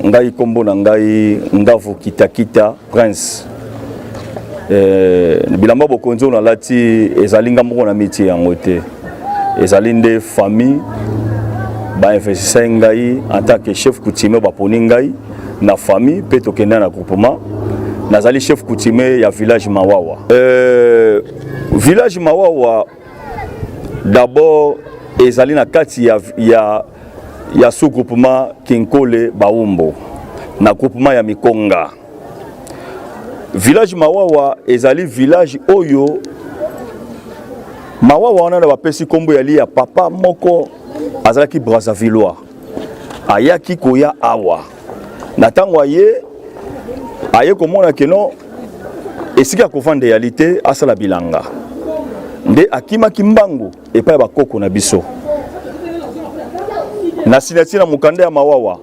Ngai nkombo na ngai Ngavu Kitakita Prince. Eh, bilamba bokonzi oyo nalati ezali nga moko na mitie yango te, ezali nde famille bainvestisaki ngai en tant que chef coutumier, baponi ngai na famille mpe tokenda na groupement. Nazali chef coutumier ya village Mawawa. Village Mawawa d'abord ezali na kati ya sous-groupement Kinkole Baumbo na groupement ya Mikonga. Village Mawawa ezali village oyo Mawawa wana na bapesi kombo ya li ya papa moko azalaki Brazzavillois, ayaki koya awa na ntango aye komona keno esika ya kovanda eyali te, asala bilanga nde akimaki mbangu epai ya bakoko na biso. Na signature na mokanda ya Mawawa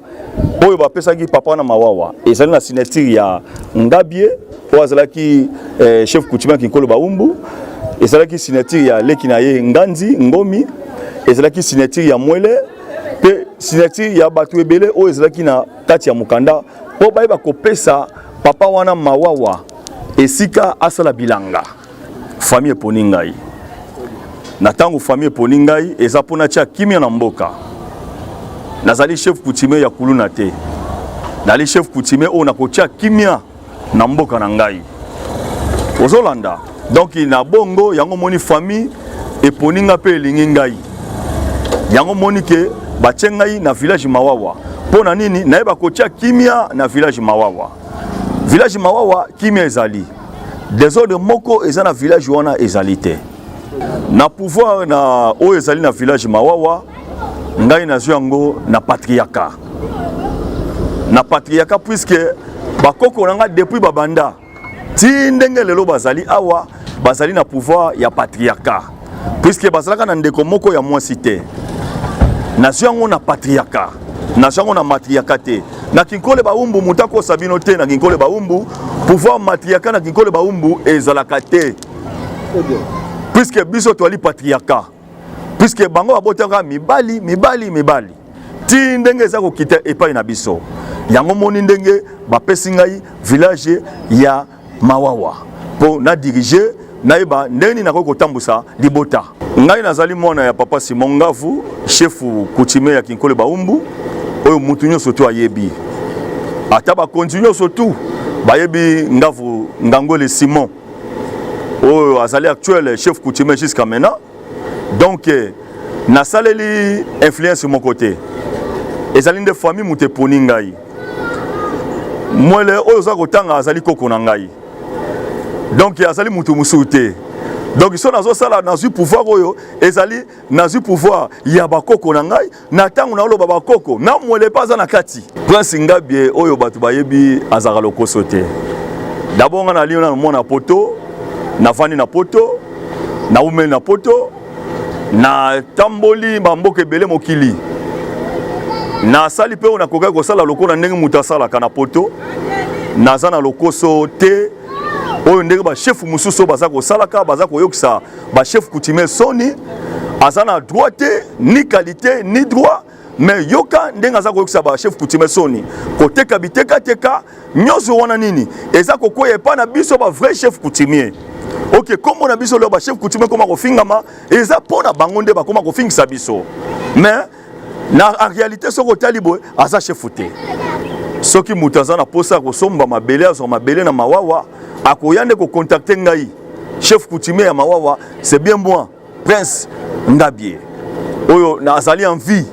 oyo bapesaki papa na Mawawa ezali na signature ya Ngabie oyo azalaki chef coutumier Kinkolo Baumbu, ezalaki signature ya leki na ye Nganzi Ngomi, ezalaki signature ya Mwele mpe signature ya bato ebele oyo ezalaki na kati ya mokanda mpo bayeba kopesa papa wana Mawawa esika asala bilanga. Famille eponi ngai. Na ntango famille eponi ngai eza mpona tia kimia na mboka. Nazali chef coutumier ya kuluna te, nazali chef coutumier oyo nakotia kimia na mboka na ngai. Ozolanda? Donc na bongo yango moni famille eponi nga mpe elingi ngai, yango moni ke batie ngai na village Mawawa. Mpo na nini? Nayeba kotia kimia na village Mawawa. Village Mawawa kimia ezali, desordre moko eza na village wana ezali te. Na pouvoir na oyo ezali na village Mawawa, ngai nazwi yango na patriarcat. Na patriarcat puisque bakoko na nga depuis babanda ti ndenge lelo bazali awa, bazali na pouvoir ya patriarcat puisque bazalaka na ndeko moko ya mwasi te. Nazwi yango na patriarcat, nazwi yango na matriarcat te. Na Kinkole Baumbu moto akosa bino te, na Kinkole Baumbu pouvoir matriarcat na Kinkole Baumbu ezalaka te, puisque biso toali patriarcat, puisque bango babotaka mibali mibali mibali ti ndenge eza kokita epai na biso. Yango moni ndenge bapesi ngai village ya Mawawa mpo na dirige, nayeba ndenge nini nakoki kotambusa libota. Ngai nazali mwana ya papa Simon Ngavu, chef coutumier ya Kinkole Baumbu, oyo mutu nyonso tu ayebi, ata bakonzi nyonso tu bayebi Ngavu Ngangwele Simon oyo azali actuel chef coutumier jusqu'à maintenant. Donc nasaleli influence moko te, ezali nde famille moto eponi ngai. Mwele oyo oza kotanga azali koko na ngai, donc azali moto mosusu te. Donc so nazosala, nazwi pouvoir oyo ezali, nazwi pouvoir ya bakoko na ngai. Na ntango naoloba bakoko na mwele mpe aza na kati. Prince Ngabie oyo bato bayebi azalaka lokoso te. D'abord nga nali nano mwana poto, nafandi na poto, naumeli na poto, natamboli bamboka ebele mokili, nasali mpe oyo nakokaki kosala lokola ndenge moto asalaka na poto. Naza na lokoso te oyo ndenge bachef mosusu oyo baza kosalaka, baza koyokisa bachef coutumier soni. Aza na droit te, ni qualité ni droit, mais yoka ndenge aza koyokisa bachef coutumier soni, koteka bitekateka nyonso wana nini eza kokwea epai na biso ba vrai chef coutumier. Ok, kombo na biso leo ba chef coutumier koma kofingama, eza mpo na bango nde bakoma kofingisa biso, mais na en réalité soki otali boye aza chef te. Soki moto aza na posa ya kosomba mabele, azwa mabele na Mawawa, akoya nde kocontacte ngai chef coutumier ya Mawawa, c'est bien moi Prince Ngabie oyo nazali en vie,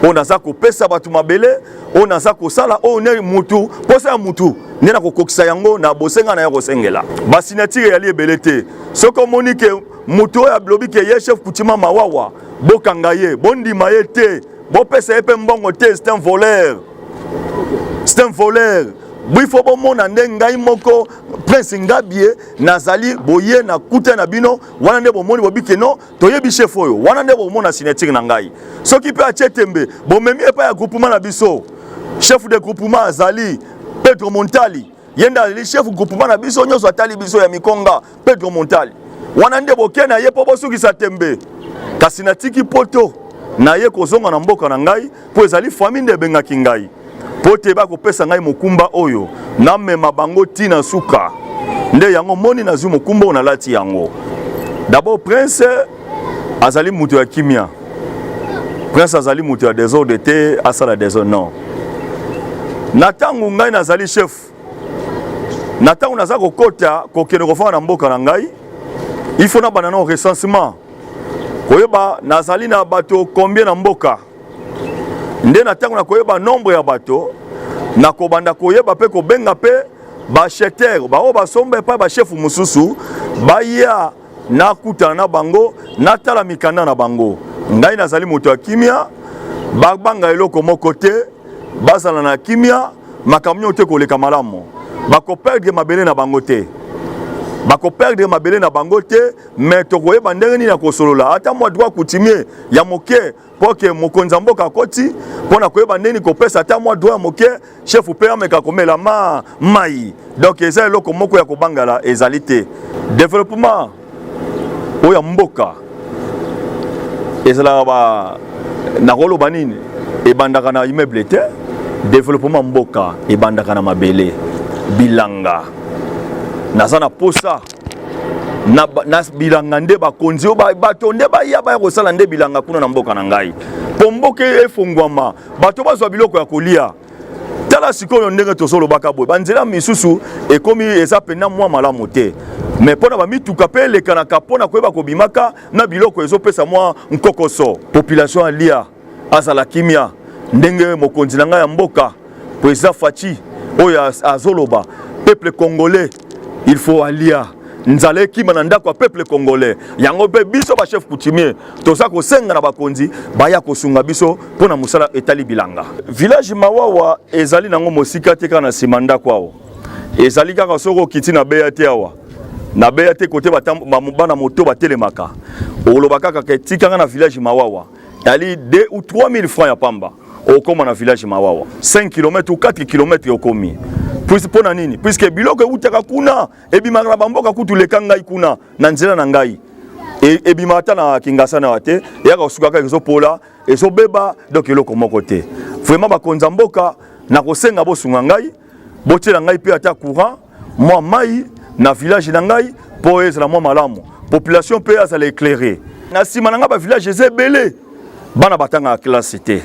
oyo naza kopesa bato mabele, oyo naza kosala oyo nde mutu posa ya mutu nde nakokokisa yango na bosenga na ya kosengela. Basignature eyali ebele te. Soki omoni ke mutu oyo alobi ke ye chef coutumier Mawawa, bokanga ye, bondima ye te, bopesa ye mpe mbongo te, c'est un voleur. C'est un voleur. Bifo bomona nde ngai moko Prince Ngabie nazali boye na kuta na bino wana nde bomoni bobike no toyebi chef oyo wana nde bomona signature na ngai. Soki mpe atie tembe bomemi epai ya groupement na biso, chef de groupement azali Pedro Montali, ye nde azali chef groupement na biso nyonso, atali biso ya Mikonga. Pedro Montali wana nde boke na ye mpo bosukisa tembe. Kasi natiki poto naye kozonga na mboka na ngai mpo ezali famille nde ebengaki ngai mpo te bakopesa ngai mokumba oyo namema bango ti na suka. Nde yango moni nazwi mokumba oyo nalati yango. D'abord Prince azali moto ya kimia, Prince azali moto ya desordre te, asala desordre non. Na ntango ngai nazali chef, na ntango naza kokota kokende kofanda na mboka na ngai, il faut nabanda na recensement, koyeba nazali na bato combien na mboka. Nde na ntango nakoyeba nombre ya bato, nakobanda koyeba mpe kobenga mpe bacheteur baoyo basomba epai bashefu mosusu baya, nakutana na bango, natala mikanda na bango. Ngai nazali moto ya kimia, babanga eloko moko te, bazala na kimia, makambo nyonso te koleka malamu. Bakoperdre mabele na bango te, bakoperdre mabele na bango te, mais tokoyeba ndenge nini ya kosolola ata mwa droit coutumier ya moke mpo ke mokonzi ya mboka akoti mpo na koyeba ndenge nini kopesa ata mwa droit ya moke, chef mpe ameka komela ma mai. Donc eza eloko moko ya kobangala ezali te. Développement oyo ya mboka ezalaka ba nakoloba nini, ebandaka na immeuble te. Développement mboka ebandaka na mabele, bilanga. Naza na posa na, na bilanga nde bakonzi oyo bato nde baya baya kosala nde bilanga kuna na mboka na ngai, mpo mboka efongwama, bato bazwa biloko ya kolia. Tala sikoyo ndenge tozolobaka boye, banzela misusu ekomi eza mpenza mwa malamu te, me mpo na bamituka mpe elekanaka mpo na koyeba kobimaka na biloko ezopesa mwa nkokoso. Population alia, azala kimia, ndenge mokonzi na ngai ya mboka président Fatshi oyo azoloba, peuple congolais il faut alia, nzala ekima na ndako ya peuple congolais. Yango mpe biso ba chef coutumier toza kosenga na bakonzi baya kosunga biso mpo na mosala etali bilanga. Village Mawawa ezali nango mosika te, kaka na nsima ndako awa ezali kaka soki okiti na beya te awa na beya te kote bana moto batelemaka, okoloba kaka ke tikanga na village Mawawa, ali 2 ou 3000 francs ya pamba, okoma na village Mawawa 5 km ou 4 km okomi. Mpo na nini? Puisque biloko eutaka kuna ebimaka na bamboka kutu leka ngai kuna na nzela na ngai ebimaka ata na Kingasana awa te, eyaka kosuka kaka ezopola ezobeba. Donc eloko moko te. Vraiment bakonzi ya mboka, nakosenga bosunga ngai, botiela ngai mpe ata courant, mwa mai na village na ngai mpo ezala mwa malamu, population mpe azala éclairé. Na nsima na ngai bavillage eza ebele, bana batangaka classe te.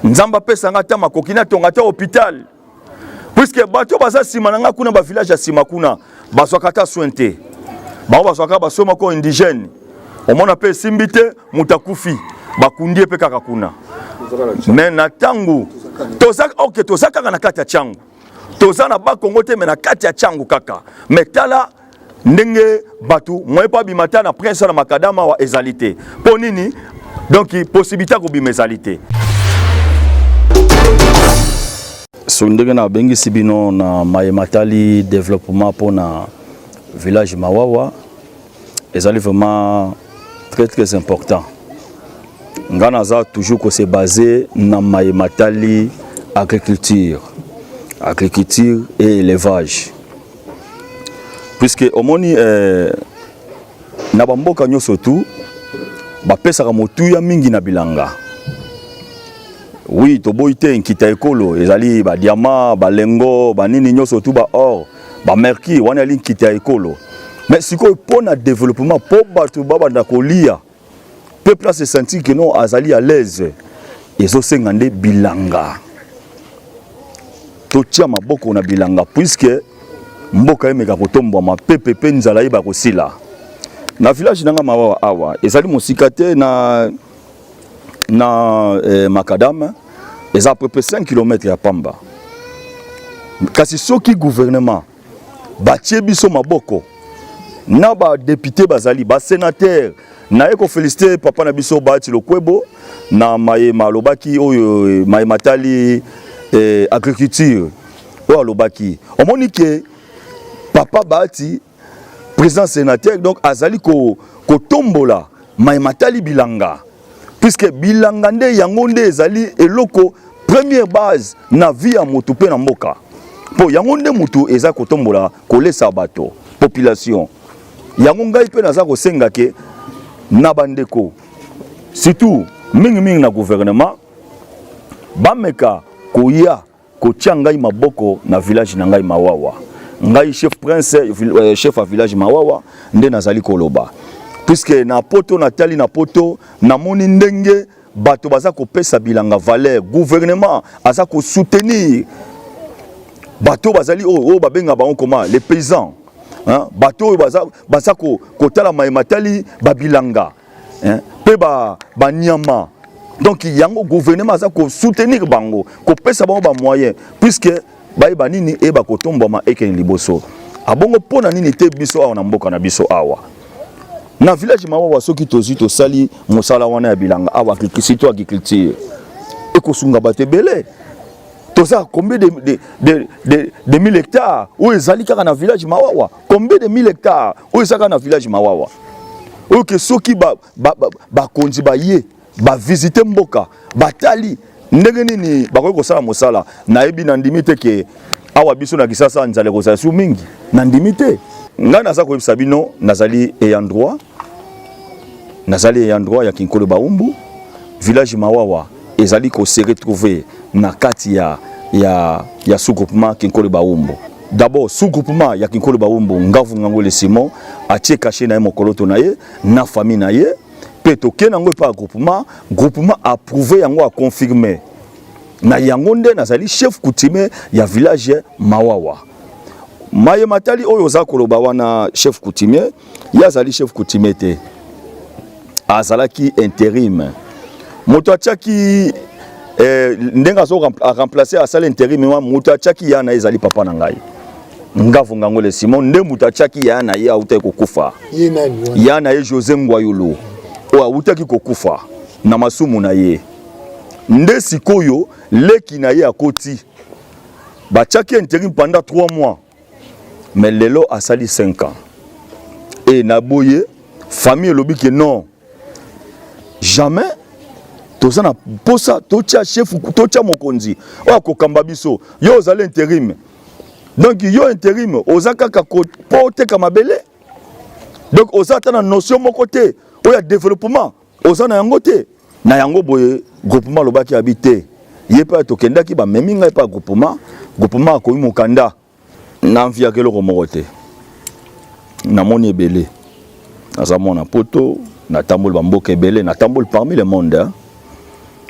Nzambe apesa ngai ata makoki natonga ata hôpital, puisque bato baza nsima na ngai kuna, bavillage ya nsima kuna bazwaka ata soin te. Bango bazwaka basoin moko indigène, omona mpe esimbi te, moto akufi, bakundi ye mpe kaka kuna. Mais na ntango toza ok, toza kaka na kati ya Tshangu, toza na Bakongo te, mais na kati ya Tshangu kaka. Mais tala ndenge bato moye mpo abima ta na prince na makadama awa ezali te. Mpo nini? Donc possibilité ya kobima ezali te. So ndenge nabengisi bino na maye matali développement mpona village Mawawa ezali vraiment très très important. Nga naza toujours kose base na maye matali agriculture, agriculture et élevage, puisque omoni na bamboka nyonso tu bapesaka motuya mingi na bilanga. Oui, toboyi te nkita ekolo ezali badiama, balengo, banini nyonso tu, baor, bamercure, wana ezali nkita ya ekolo. Mais sikoyo mpo na développement, mpo bato babanda kolia, peuple ase sentir que non, azali à l'aise, ezosenga nde bilanga, totia maboko na bilanga, puisque mboka emeka kotombwama pepe mpe nzala yeba kosila. Na village nanga Mawawa awa ezali mosika te na makadam, eza à peu près 5 km ya pamba. Kasi soki gouvernement batie biso maboko na badéputé, bazali basénateur, naye koféliciter papa na biso Bahati Lukwebo na mayema alobaki oyo mayema tali. eh, agriculture oyo alobaki, omoni ke papa Bahati président sénateur, donc azali kotombola maye matali bilanga, puisque bilanga nde yango nde ezali eloko première base na vie ya motu mpe na mboka, mpo yango nde motu eza kotombola kolesa bato, population. Yango ngai mpe naza kosenga ke na bandeko, surtout mingimingi na gouvernement, bameka koya kotia ngai maboko na village na ngai Mawawa. Ngai chef prince, chef ya village Mawawa nde nazali koloba, puisque na poto natali, na poto namoni ndenge bato baza kopesa bilanga valeur, gouvernement aza kosoutenir bato bazali oyo babenga bango comment, les paysans, hein? Bato oyo baza, baza kotala maye matali babilanga, hein? Mpe banyama ba. Donc yango gouvernement aza kosoutenir bango, kopesa bango bamoyen, puisque bayeba nini eyeba kotombwama ekende liboso. Abongo mpo na nini te biso awa na mboka na biso, awa na village Mawawa, soki tozwi tosali mosala wana ya bilanga awa, surtout agriculture, ekosunga bato ebele. Toza combien de 1000 hectares oyo ezali kaka na village Mawawa? Combien de 1000 hectares oyo eza kaka na village Mawawa, oyo ke soki bakonzi ba, ba, baye bavisite mboka, batali ndenge nini bakoki kosala mosala? Nayebi, nandimi te ke awa biso na Kisasa nzala ekozala su mingi, nandimi te. Ngai naza koyebisa bino, nazali ayant droit, nazali ayant droit ya Kinkolo Baumbu. Village Mawawa ezali kose retrouver na kati ya sous-groupement Kinkolo Baumbu. D'abord sous-groupement ya Kinkolo Baumbu, Ngavu Ngangole Simon atie cachet na ye, mokoloto na ye na famille na ye, mpe tokende yango epa ya groupement. Groupement approuvé yango, aconfirme na yango nde nazali chef coutumier ya village Mawawa. Maye matali oyo oza koloba wana, chef coutumier, ye azali chef coutumier te, azalaki intérim. Moto atiaki ndenge azo remplacer, asali intérim wa, moto atiaki ya na ye ezali papa na ngai Ngavu Ngangole Simon nde moto atiaki ya na ye, autaki kokufa. Ye nani wana? Ya na ye José Ngwayolo oyo awutaki kokufa na masumu na ye, nde sikoyo leki na ye akoti. Batiaki intérim pendant 3 mois, mais lelo asali 5 ans e na boye. Famille elobi ke non, jamais, toza na posa totia chef, totia mokonzi oyo akokamba biso. Yo ozali intérim, donc yo intérim oza kaka mpo oteka mabele, donc oza ata na notion moko te oyo ya développement, oza na yango te. Na yango boye groupement alobaki abi te, ye mpe tokendaki, bamemi ngai mpe ya groupement. Groupement akomi mokanda, namviaka eloko moko te. Namoni ebele, naza mwana poto, natamboli bamboka ebele, natamboli parmi le monde, hein.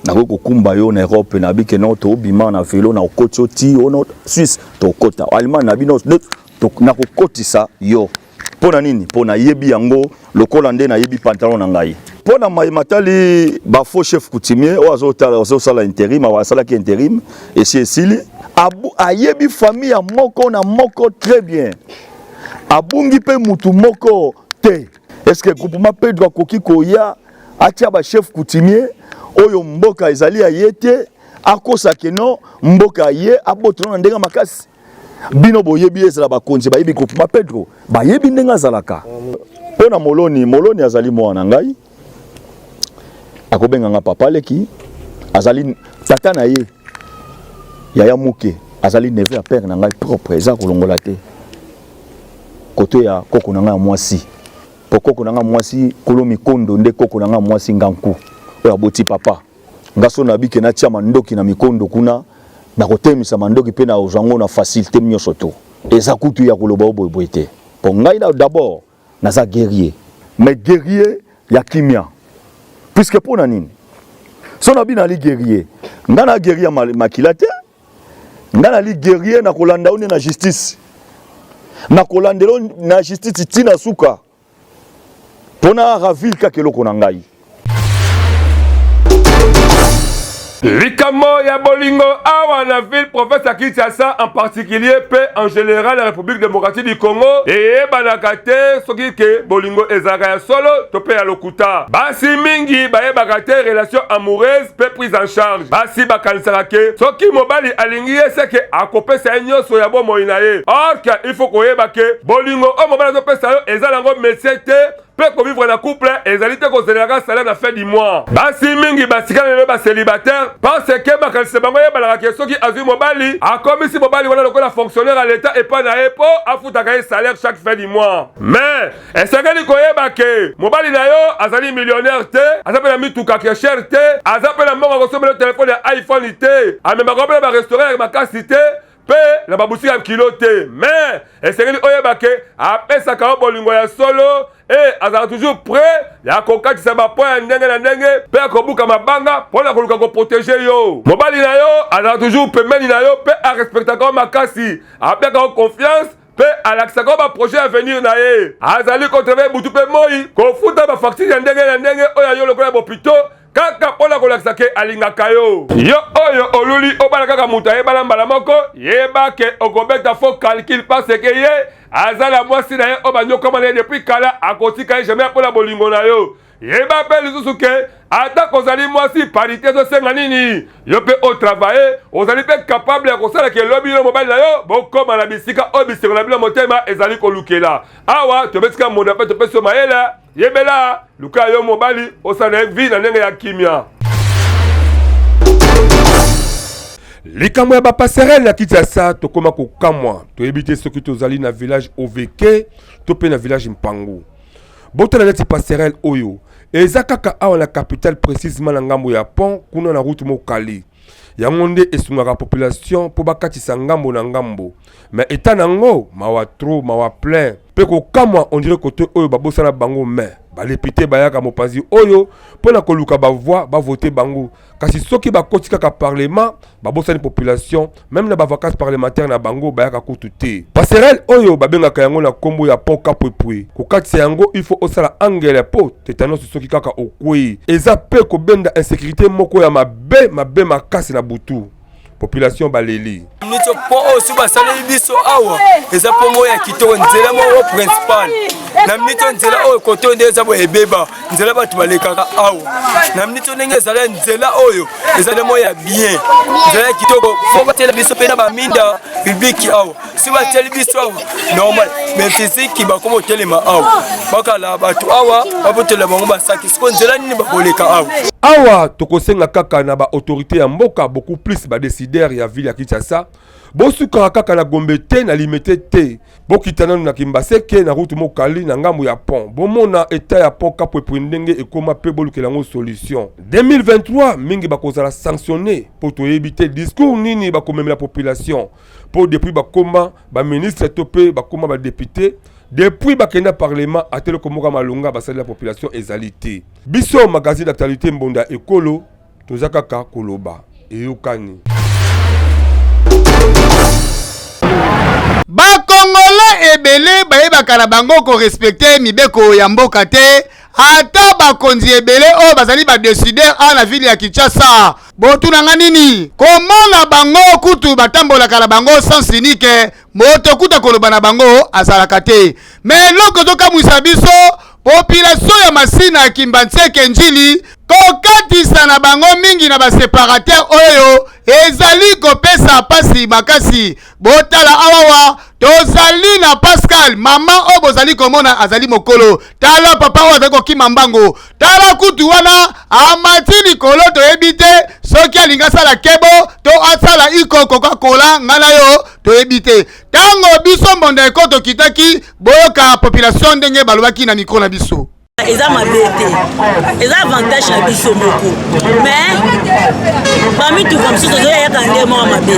Nakoki kokumba yo na Europe, nabi ke no, tobima na velo na okoti oti ono Suisse, tokota Allemagne na bino, nakokotisa yo. Mpo na nini? Mpo nayebi yango lokola nde nayebi pantalon na ngai. Mpo na maye matali bafaux chef coutumier oyo azosala intérim, awa asalaki intérim, esi esili. Ayebi famille ya moko na moko très bien, abungi mpe mutu moko te. Est ce que groupement Pedro akoki koya atia bachef coutumier oyo mboka ezali ya ye te, akosa ke non, mboka ye, abotona na ndenge makasi? Bino boyebi, ezala bakonzi bayebi groupement Pedro, bayebi ndenge azalaka. Mpo na Moloni, Moloni azali mwana ngai, akobenga nga papa leki. Azali tata na ye yaya moke, azali neveu ya père na ngai propre, eza kolongola te kote ya koko na ngai ya mwasi, po koko na ngai mwasi kolo mikondo nde koko na ngai mwasi Nganku oyo aboti papa nga. So nabike natia mandoki na mikondo kuna, nakotemisa mandoki mpe nazwa yango na facilité nyonso. To eza kutu ya koloba o boyeboye te, po ngai na d'abord naza guerrier, mais guerrier ya kimia. Puisque mpo na nini? So nabi nali guerrier, ngai na guerrier ya makila te, ngai nali guerrier na kolanda yo nde na justice, na kolandela yo na justice ntina suka, mpo na ravir kaka eloko na ngai. Likambo ya bolingo awa na ville province ya Kinshasa en particulier pe en général la République démocratique du Congo eyebanaka te soki ke bolingo ezalaka ya solo to pe ya lokuta. Basi mingi bayebaka te relation amoureuse pe prise en charge. Basi bakanisaka ke soki mobali alingi ye seke akopesa ye nyonso ya bomoi na ye. Or que il faut koyeba ke bolingo oyo mobali azopesa yo eza nango métier te mpe kovivre na couple ezali te kozelelaka salaire na fin du mois. Basi mingi batikala lelo ba célibataire parce que makanisi na bango eyebanaka ke soki azwi mobali akomisi mobali wana lokola fonctionnaire ya leta epai na ye mpo afutaka ye salaire chaque fin du mois. Mais esengeli koyeba ke mobali na yo azali millionnaire te, aza mpe na mituka ya cher te, aza mpe na mbongo ya kosombela yo telefone ya iPhone te, amemaka mpe na ba restaurant ya makasi te mpe na babutiki ya kilo te. Mais esengeli oyeba ke apesaka yo bolingo ya solo e azalaka toujours près ya kokatisa bapoint ya ndenge na ndenge mpe ya kobuka mabanga mpo na koluka koprotege yo. Mobali na yo azalaka toujours pembeni na yo mpe arespektaka yo makasi, apesaka yo confiance mpe alakisaka yo baprojet ya avenir na ye. Azali kotravaille butu mpe moi kofuta bafacture ya ndenge na ndenge oyo ya yo lokola bopito kaka mpo na kolakisa ke alingaka yo. Yo oyo oluli obala kaka moto ayebana mbala moko, yeba ke okobeta faux calcul parce que ye aza na mwasi na ye oyo banyokwama na ye depuis kala, akotika ye jamais mpo na bolingo na yo. Yeba mpe lisusu ke ata kozali mwasi, parite ezosenga nini? Yo mpe otravaille, ozali mpe capable ya kosala ke lobi yo mobali na yo bokoma na bisika oyo bisengo na bino motema ezali kolukela. Awa tobetika moda mpe topesi yo mayele. Yebela, luka yo mobali osala ye vie na ndenge ya kimia. Likambo ya ba passerelle na Kinshasa tokoma kokamwa, toyebi te soki tozali na village Oveke to pe na village Mpangu. Botala neti passerelle oyo eza kaka awa na capitale precisement na ngambo ya pont kuna na route Mokali. Yango nde esungaka population po bakatisa ngambo na ngambo. Mais etat nango mawa trop, mawa plein. Pe kokamwa on dirait cote oyo babosana bango mais ba deputes bayaka mopanzi oyo pona koluka ba voix ba voter bango kasi soki bakoti kaka parlement babosani population meme na ba vacances parlementaires na bango bayaka kutu te. Passerelle oyo babengaka yango na kombo ya pont Kapwepwe kokatisa yango il faut osala angle po tetanos soki kaka okweyi eza pe kobenda insecurite moko ya mabe mabe makasi na butu. Population baleli. Miso po oyo soki basaleli biso awa eza po moko ya kitoko, nzela moko principal na miniti nzela oyo kote nde eza boye ebeba nzela bato balekaka awa na miniti ndenge ezala nzela oyo ezali moko ya bien nzela ya kitoko fo batiela biso mpe na baminda publiki awa soki batieli biso awa normal mais fiziki bakoma otelema awa bakala bato awa babotela bango basaki siko nzela nini bakoleka awa. Awa tokosenga kaka na ba autorites ya mboka beaucoup plus ba decideurs ya ville ya Kinshasa bosukaka kaka na Gombe te na Limete te bokita nanu na Kimbaseke na route Mokali na ngambo ya pont bomona etat ya pont Kapwepwe ndenge ekoma pe bolukela yango solution. 2023 mingi bakozala sanctionner po toyebi te discours nini bakomemela population po depuis bakoma ba ministre to pe bakoma ba depute depuis bakenda parlement ata eloko moko ya malonga basalela population ezali te. Biso magazine d'actualite Mbonda Ekolo toza kaka koloba eyokani. Ba congolais ebele bayebaka na bango ko respecter mibeko ya mboka te ata bakonzi ebele oyo bazali ba decideurs awa na ville ya Kinshasa. Botuna nga nini? Komona bango kutu batambolaka na bango sens unique, moto kutu akoloba na bango azalaka te. Mais eloko ezokamwisa biso, population ya Masina, Kimbanseke, Ndjili kokatisa na bango mingi na ba separateurs oyo ezali kopesa pasi makasi. Botala awawa tozali na Pascal, mama oyo bozali komona azali mokolo. Tala papa oyo azali kokima mbango. Tala kutu wana amati likolo, toyebi te soki alingi asala kebo to asala iko Coca-Cola, ngai na yo toyebi te. Tango biso mbonda eko tokitaki, boyoka population ndenge balobaki na micro na biso. Eza mabe te, eza avantage na biso moko, mais bamituka mosusu ezoyaka nde moko mabe.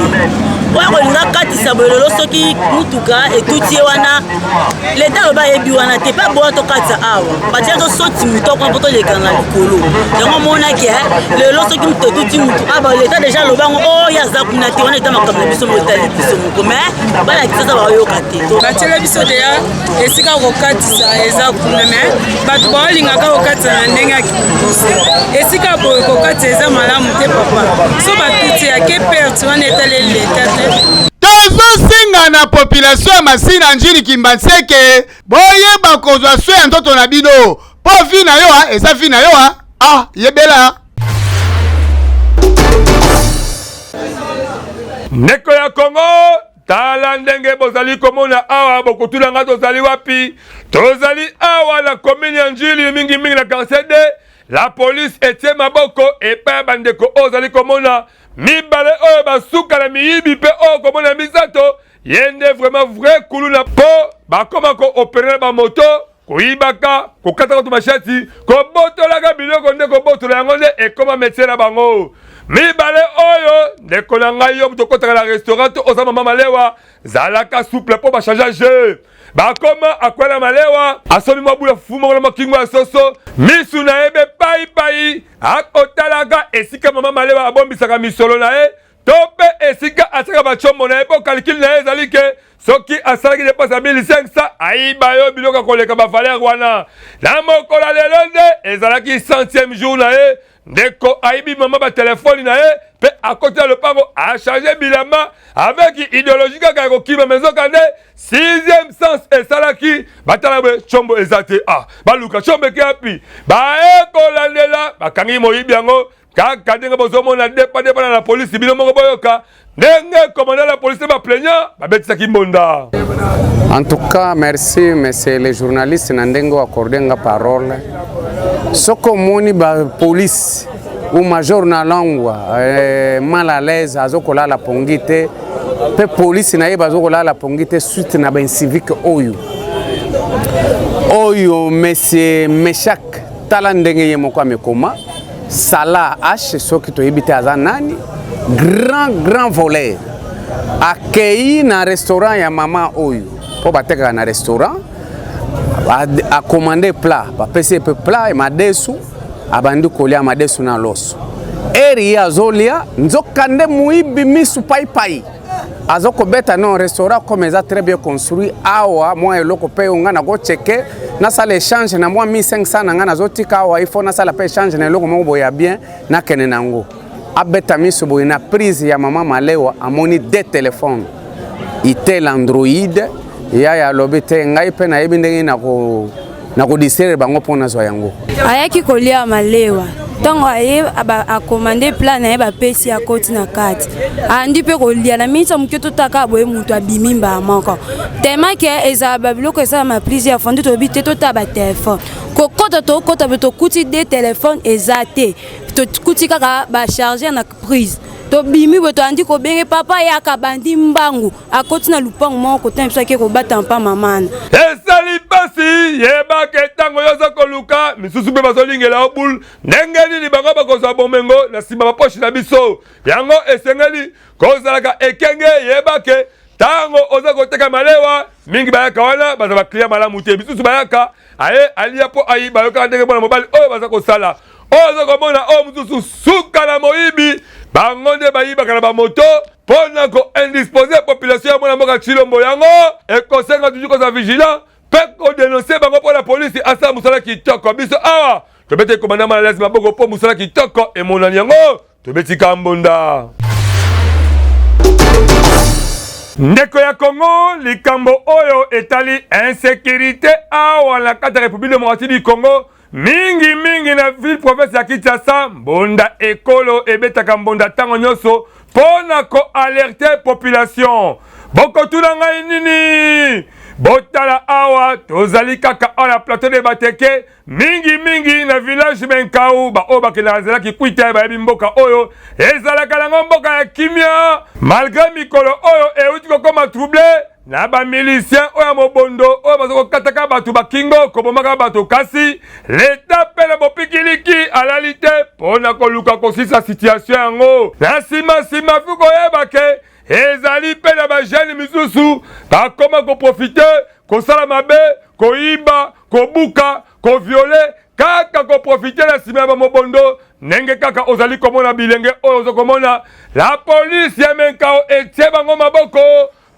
Oyo akolinga akatisa boye lelo soki motuka etuti ye wana, leta aloba ayebi wana te mpe aboya tokatisa awa, batia tosoti moto kuna mpo toleka na likolo. Yango omonaki eh, lelo soki moto etuti motu aba ah, leta deja aloba yango oyo oh, aza kuna te, wana eta makambo na biso moko etali biso moko, mais bana Kinshasa bayoka te. Batiela biso deya esika kokatisa eza kuna, mais bato baolingaka kokatisa na ndenge ya kipuse. Esika boye kokatisa eza malamu te papa, so batuti yake perte wana etaleli leta te. Tozosenga na population ya Masina, Ndjili, Kimbanseke, boyeba kozwa soin ya nzoto na bino mpo vie na yo eza vie na yo. Ah, yebela. Ndeko ya Kongo, tala ndenge bozali komona awa, bokotuna nga tozali wapi? Tozali awa na commune ya Ndjili, mingimingi na quartier D. La police etie maboko epai ya bandeko oyo ozali komona mibale oyo basuka na miyibi, mpe oyo komona misato ye nde vraiment vrai kuluna, mpo bakoma koopere na bamoto, koyibaka, kokataka bato mashati, kobotolaka biloko, nde kobotola yango nde ekoma metie na bango mibale oyo. Ndeko na ngai, yo moto okotaka na restaurant to oza mama malewa, zalaka souple mpo bachange jeu. Bakoma akwela malewa, asomi mwa bula fufu moko na makingo ya soso, misu na ye bepaipai, akotalaka esika mama malewa abombisaka misolo na ye to mpe esika atiaka bacombo na ye, mpo kalikili na ye ezali ke soki asalaki depense ya 1500, ayiba yo biloko ya koleka bavaleur wana. Na mokolo ya lelo nde ezalaki centième jour na ye. Ndeko ayibi mama batelefone na ye mpe akoti na lopango, achange bilamba avec idéologie kaka ya kokima, me nzoka nde sixième sens esalaki batala boye, combo eza te. Ah, baluka combo eke wapi? Baye kolandela, bakangi moyibi yango kaka ndenge bozomona depa depa na la polisi. Bino moko boyoka ndenge commandant la polisi baplaignant babetisaki mbonda. En tout cas, merci monsieur le journaliste na ndenge accordé nga parole. Soko omoni ba police ou major na langwa eh, mal à l'aise, azokolala pongi te, mpe polisi na ye bazokolala pongi te suite na baincivique oyo oyo monsieur Meshak. Tala ndenge ye moko amekoma Salah H, soki toyebi te aza nani, grand grand voleur. Akei na restaurant ya mama oyo mpo batekaka na restaurant, akomande plat, bapesi ye mpe plat madesu, abandi kolia madesu na loso. Eri ye azolia, nzokande moyibi misu paipai aza kobeta non restaurant comme eza très bien construit awa, mwa eloko mpe oyo ngai nakocheke, nasala échange na mwa 1500 na ngai nazotika awa, il faut nasala mpe échange na eloko moko boye ya bien, nakende na yango. Abeta miso boye na prise ya mama Malewa, amoni de telefone itel Android. Yaya alobi te, ngai mpe nayebi ndenge nako nakodistraire bango mpo nazwa yango. Ayaki kolia malewa, ntango aye akomande plat na ye, bapesi, akoti na kati, andi mpe kolia. Na miniti ya moke totaka boye, moto abimi mbala moko, tellement ke ezala babiloko esalama plusieurs fois. Nde toyebi te, totala batelefone, kokota tokota mpe tokuti de telefone eza te, tokuti kaka bachargeur na prise. Tobimi boye, toyandi kobenge papa, yaka, bandi mbangu, akoti na lupango moko kotana biso, ake kobata mpa mamana. Esali mpasi. Yebaka ntango yo oza koluka, misusu mpe bazolingela yo bule. Ndenge nini bango bakozwa bomengo na nsima baposhi na biso? Yango esengeli kozalaka ekenge. Yebake ntango oza koteka malewa, mingi bayaka wana baza bakliya malamu te. Misusu bayaka aye alia mpo ayiba yo, kaka ndenge mwana mobali oyo baza kosala oyo oza komona oyo mosusu suka na moyibi. Bango nde bayibaka na bamoto mpo na koindispose population ya mwana mboka Tshilombo. Yango ekosenga toujours kozala vigilant mpe kodenonse bango mpo na polisi asala mosala kitoko. Biso awa tobeti komanda malalasi maboko mpo mosala kitoko emonani, yango tobeti kambonda. Ndeko ya Congo, likambo oyo etali insécurité awa na kati ya République démocratique du Congo, mingi mingi na ville province ya Kinshasa, mbonda ekolo ebetaka mbonda ntango nyonso mpo na koalerte population. Bokotuna ngai nini? Botala awa, tozali kaka awa na plateau de Bateke, mingi mingi na village Menkau. Baoyo bakendaka nzela Kikwita bayebi mboka oyo, ezalaka nango mboka ya kimia, malgré mikolo oyo euti kokoma trouble na bamilicien oyo ya mobondo oyo baza kokataka bato bakingo, kobomaka bato. Kasi leta mpe na bopikiliki alali te mpo na koluka kosisa situation yango. Na nsima nsima fi koyeba ke Ezali mpe na ba-jeunes misusu bakoma ko-profiter, kosala mabe, koyiba, kobuka, ko-violer, kaka ko-profiter na sima ya ba mobondo, ndenge kaka ozali komona bilenge oyo ozo komona, la police ya Menkao etie bango maboko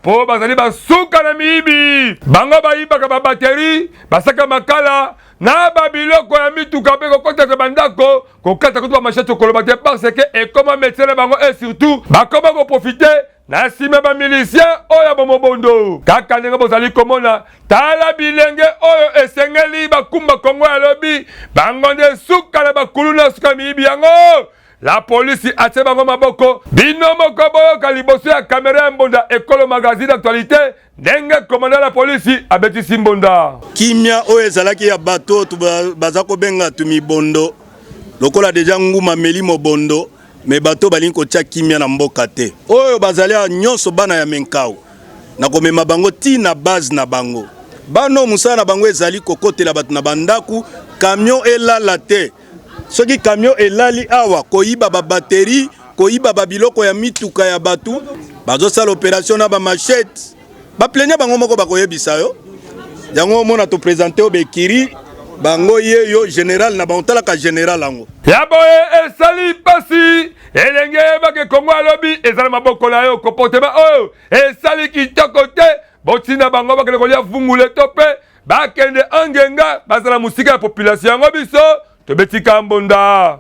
mpo bazali basuka na miyibi. Bango bayibaka ba batterie, basaka makala na ba biloko ya mituka mpe kokotaka bandako, kokata kutu ba machette koloba te parce que ekoma métier na bango et surtout bakoma ko profiter na nsima ba milicien oyo ya bomobondo. Kaka ndenge bozali komona, tala bilenge oyo esengeli bakumba Kongo ya lobi, bango nde suka na bakuluna, suka miyibi yango. La police atie bango maboko. Bino moko boyoka liboso ya kamera ya Mbonda Ekolo Magazine d'actualité ndenge commandant la police abetisi Mbonda. Kimia oyo ezalaki ya bato oyo baza kobenga tumibondo lokola deja nguma meli mobondo me bato balingi kotia kimia na mboka te. Oyo bazali awa nyonso bana ya Menkao na komema bango ti na base na bango. Bana oyo mosala na bango ezali kokotela bato na bandako, camion elala te. Soki camion elali awa koyiba ba batterie, koyiba ba biloko ya mituka ya batu, bazosala operation na ba machette. Ba plaignant bango moko bakoyebisa yo. Yango omona to presenter yo bekiri bango ye yo general na bango talaka general yango. Ya boye esali pasi elenge yebake Congo alobi eza na maboko na yo comportement oyo esali kitoko te botinda bango bakende kolia vungule to pe Bakende Angenga, bazala mosika ya population yango biso tobeti kambonda.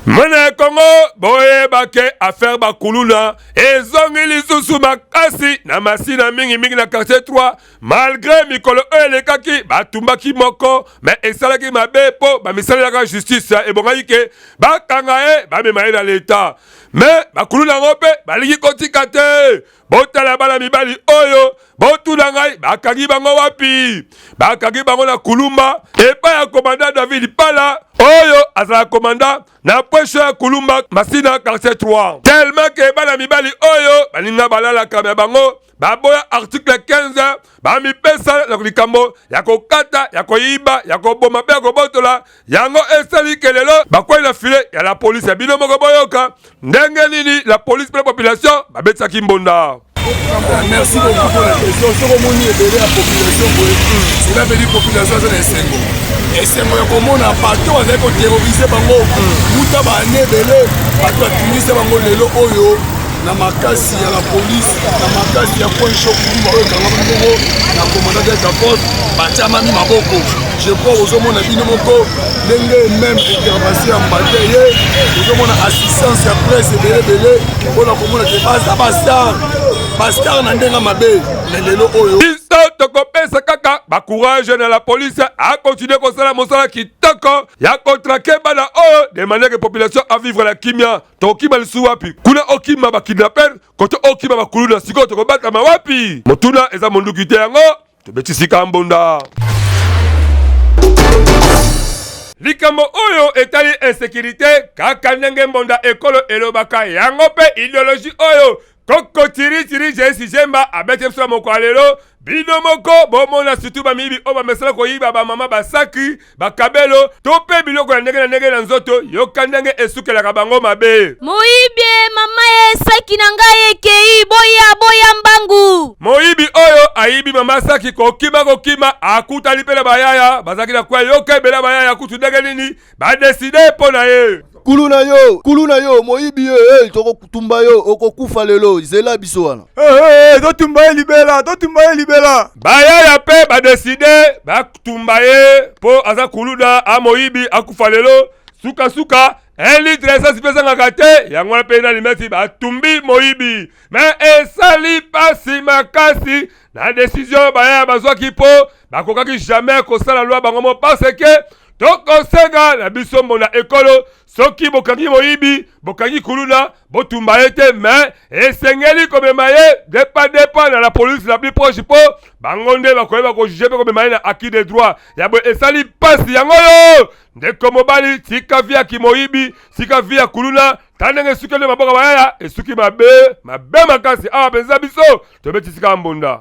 Mwana ya Kongo, boyeba ke affaire bakuluna ezongi lisusu makasi na Masina, mingimingi na quartier 3 malgre mikolo oyo elekaki batumbaki moko me esalaki mabe mpo bamisalelaka justice ebongaki ke bakanga ye bamema ye na leta me bakuluna yango mpe balingi kotika te. Botala bana mibali oyo, botuna ngai bakangi bango wapi? Bakangi bango na Kulumba epai ya komanda David Pala oyo azala komanda na presho ya Kulumba Masina quartier 3. Tellement ke bana mibali oyo baninga balalaka ya bango baboya article 15 bamipesa na likambo ya kokata, ya koyiba, ya koboma mpe ya kobotola. Yango esali ke lelo bakwei na filet ya la police. Ya bino moko boyoka ndenge nini la police mpe la population babetisaki mbonda. Merci beaucoup pour la question. Soki omoni ebele ya population boye, cela veut dire population aza na esengo. Esengo ya komona bato bazali koterrorize bango wuta baane ebele, bato batungisa bango lelo oyo na makasi ya la police, na makasi ya point chaud kulumba oyo ekangama bongo na commandant delta force, batiamami maboko. Je crois ozomona bino moko ndenge meme intervention ya mbate ye, ozomona assistance ya presse ebele ebele mpona komona te baza bastar, bastar na ndenge mabe na lelo oyo. Biso tokopesa kaka bacourage na la police akontinue kosala mosala kitoko ya kotrake bana oyo de manière que population a vivre la kimia. Tokokima lisusu wapi? Kuna okima ba kidnapper, kote okima ba kuluna, sikoyo tokobatama wapi? Motuna eza monduki te, yango tobetisi kambonda. Likambo oyo etali insécurité kaka ndenge mbonda ekolo elobaka yango mpe ideologie oyo koko tiri tiri jesi jemba abeti biso na mokolo ya lelo. Bino moko bomona surtout bamiyibi oyo bamesana koyiba bamama basaki bakabelo to mpe biloko ya ndenge na ndenge na nzoto. Yoka ndenge esukelaka bango mabe. Moyibi e, mama e, saki na ngai ekei, boya boya mbangu. Moyibi oyo ayibi mama saki kokima kokima akutani mpe na bayaya bazalaki na kwa. Yoka ebele ya bayaya kutu ndenge nini badeside mpo na ye. Kulu na yo, kulu na yo, moyibi ye, hey, tokotumba yo, okokufa lelo, zela biso wana. Hey, hey, hey, totumba ye libela, totumba ye libela. Bayaya mpe badeside batumba ye mpo aza kuluda, amoyibi, akufa lelo. Sukasuka 1 litre essence mpe ezangaka te, yango wana mpe na limeti batumbi moyibi. Me esali pasi makasi na decision bayaya bazwaki mpo bakokaki jamais kosala loi bango mo, parce que tokosenga na biso mbona ekolo, soki bokangi moyibi, bokangi kuluna, botumba ye te, mais esengeli komema ye depa depa na la police la plus proche mpo bango nde bakoyeba kojuge mpe komema ye na acquis de droit ya boye. Esali mpasi yango yo ndeko mobali, tika vi ya kimoyibi, tika vi ya kuluna. Ta ndenge esuki nde maboko bayaya esuki mabe mabe makasi awa mpenza biso tobetisika mbonda.